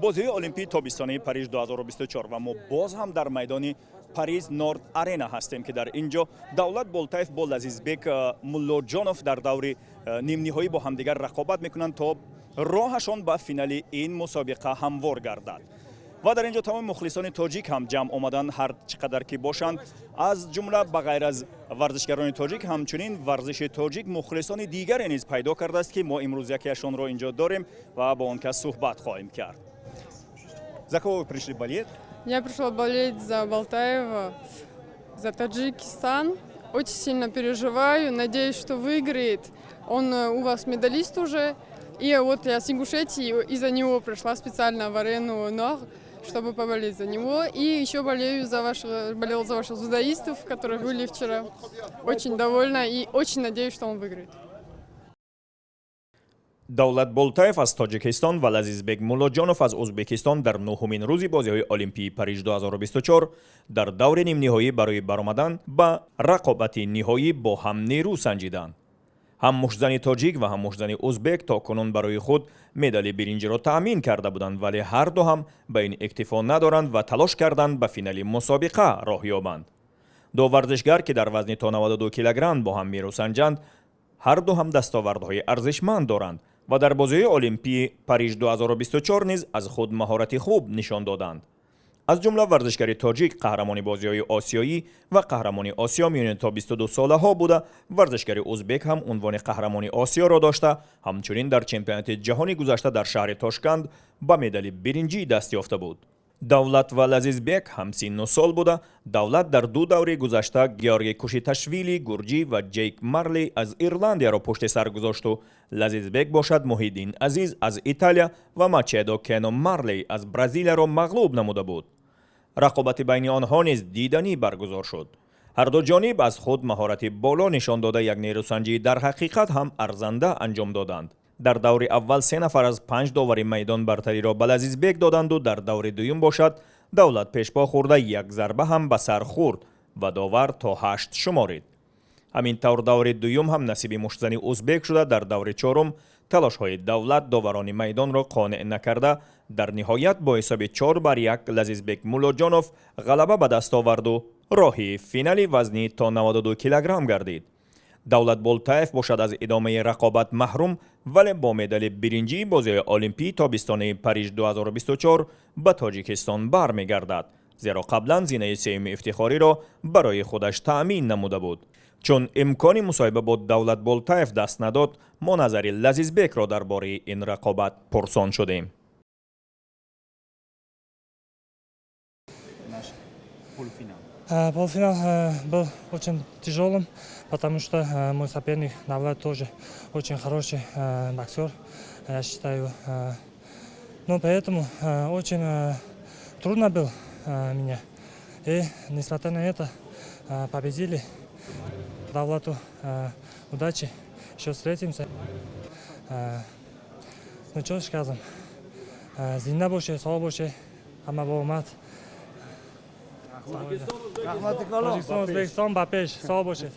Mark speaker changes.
Speaker 1: Бозиҳои Олимпии тобистонаи Париж 2024, ва мо боз ҳам дар майдони Париж Норд Арена ҳастем, ки дар ин ҷо Давлат Болтаев бо Лазизбек Муллоҷонов дар даври нимниҳоӣ бо ҳамдигар рақобат мекунанд, то роҳашон ба финали ин мусобиқа ҳамвор гардад. Ва дар ин ҷо тамоми мухлисони тоҷик ҳам ҷамъ омаданд, ҳар чӣ қадар ки бошанд. Аз ҷумла, ба ғайр аз варзишгарони тоҷик, ҳамчунин варзиши тоҷик мухлисони дигаре низ пайдо кардааст, ки мо имрӯз якеашонро ин ҷо дорем ва бо он кас суҳбат хоҳем кард. За кого вы пришли болеть?
Speaker 2: Я пришла болеть за Болтаева, за Таджикистан. Очень сильно переживаю, надеюсь, что выиграет. Он у вас медалист уже. И вот я с Ингушетии, из-за него пришла специально в арену Нор, чтобы поболеть за него. И еще болела за ваших дзюдоистов, которые были вчера. Очень довольна и очень надеюсь, что он выиграет.
Speaker 1: Давлат Болтаев аз Тоҷикистон ва Лазизбек Муллоҷонов аз Ӯзбекистон дар нуҳумин рӯзи бозиҳои Олимпии Париж 2024 дар даври нимниҳоӣ барои баромадан ба рақобати ниҳоӣ бо ҳам нерӯ санҷиданд. Ҳам муштзани тоҷик ва ҳам муштзани узбек то кунун барои худ медали биринҷиро таъмин карда буданд, вале ҳарду ҳам ба ин иктифо надоранд ва талош карданд ба финали мусобиқа роҳ ёбанд. Ду варзишгар, ки дар вазни то 92 килограмм бо ҳам мерӯсанҷанд, ҳарду ҳам дастовардҳои арзишманд доранд ва дар бозиҳои Олимпии Париж 2024 низ аз худ маҳорати хуб нишон доданд. Аз ҷумла варзишгари тоҷик қаҳрамони бозиҳои осиёӣ ва қаҳрамони Осиё миёни то 22 солаҳо буда, варзишгари узбек ҳам унвони қаҳрамони Осиёро дошта, ҳамчунин дар чемпионати ҷаҳони гузашта дар шаҳри Тошканд ба медали биринҷӣ даст ёфта буд. Давлат ва Лазизбек ҳамсинну сол буда, Давлат дар ду даври гузашта Георгий Кушиташвили гурҷӣ ва Ҷейк Марли аз Ирландияро пушти сар гузошту Лазизбек бошад, Муҳиддин Азиз аз Италия ва Мачедо Кено Марлей аз Бразилияро мағлуб намуда буд. Рақобати байни онҳо низ диданӣ баргузор шуд. Ҳарду ҷониб аз худ маҳорати боло нишон дода, як нерӯсанҷии дар ҳақиқат ҳам арзанда анҷом доданд. Дар даври аввал се нафар аз панҷ довари майдон бартариро ба Лазизбек доданду дар даври дуюм бошад, Давлат пешпо хӯрда, як зарба ҳам ба сар хӯрд ва довар то ҳашт шуморид. Ҳамин тавр даври дуюм ҳам насиби муштзани узбек шуда, дар даври чорум талошҳои Давлат доварони майдонро қонеъ накарда, дар ниҳоят бо ҳисоби 4-1 Лазизбек Муллоҷонов ғалаба ба даст оварду роҳи финали вазни то 92 килограмм гардид. Давлат Болтаев бошад, аз идомаи рақобат маҳрум, вале бо медали биринҷии бозиҳои Олимпии тобистонаи Париж 2024 ба Тоҷикистон бармегардад, зеро қаблан зинаи сеюми ифтихориро барои худаш таъмин намуда буд. Чун имкони мусоҳиба бо Давлат Болтаев даст надод, мо назари Лазизбекро дар бораи ин рақобат пурсон шудем.
Speaker 3: Полуфинал был очень тяжелым, потому что мой соперник Давлат тоже очень хороший боксер, я считаю. Но поэтому очень трудно было меня. И несмотря на это, победили. Давлату удачи, еще встретимся. Ну что скажем, зинда боше, сов боше, ҳама бо омад. Тоҷикистон, Ӯзбекистон ба пеш, сов бошед.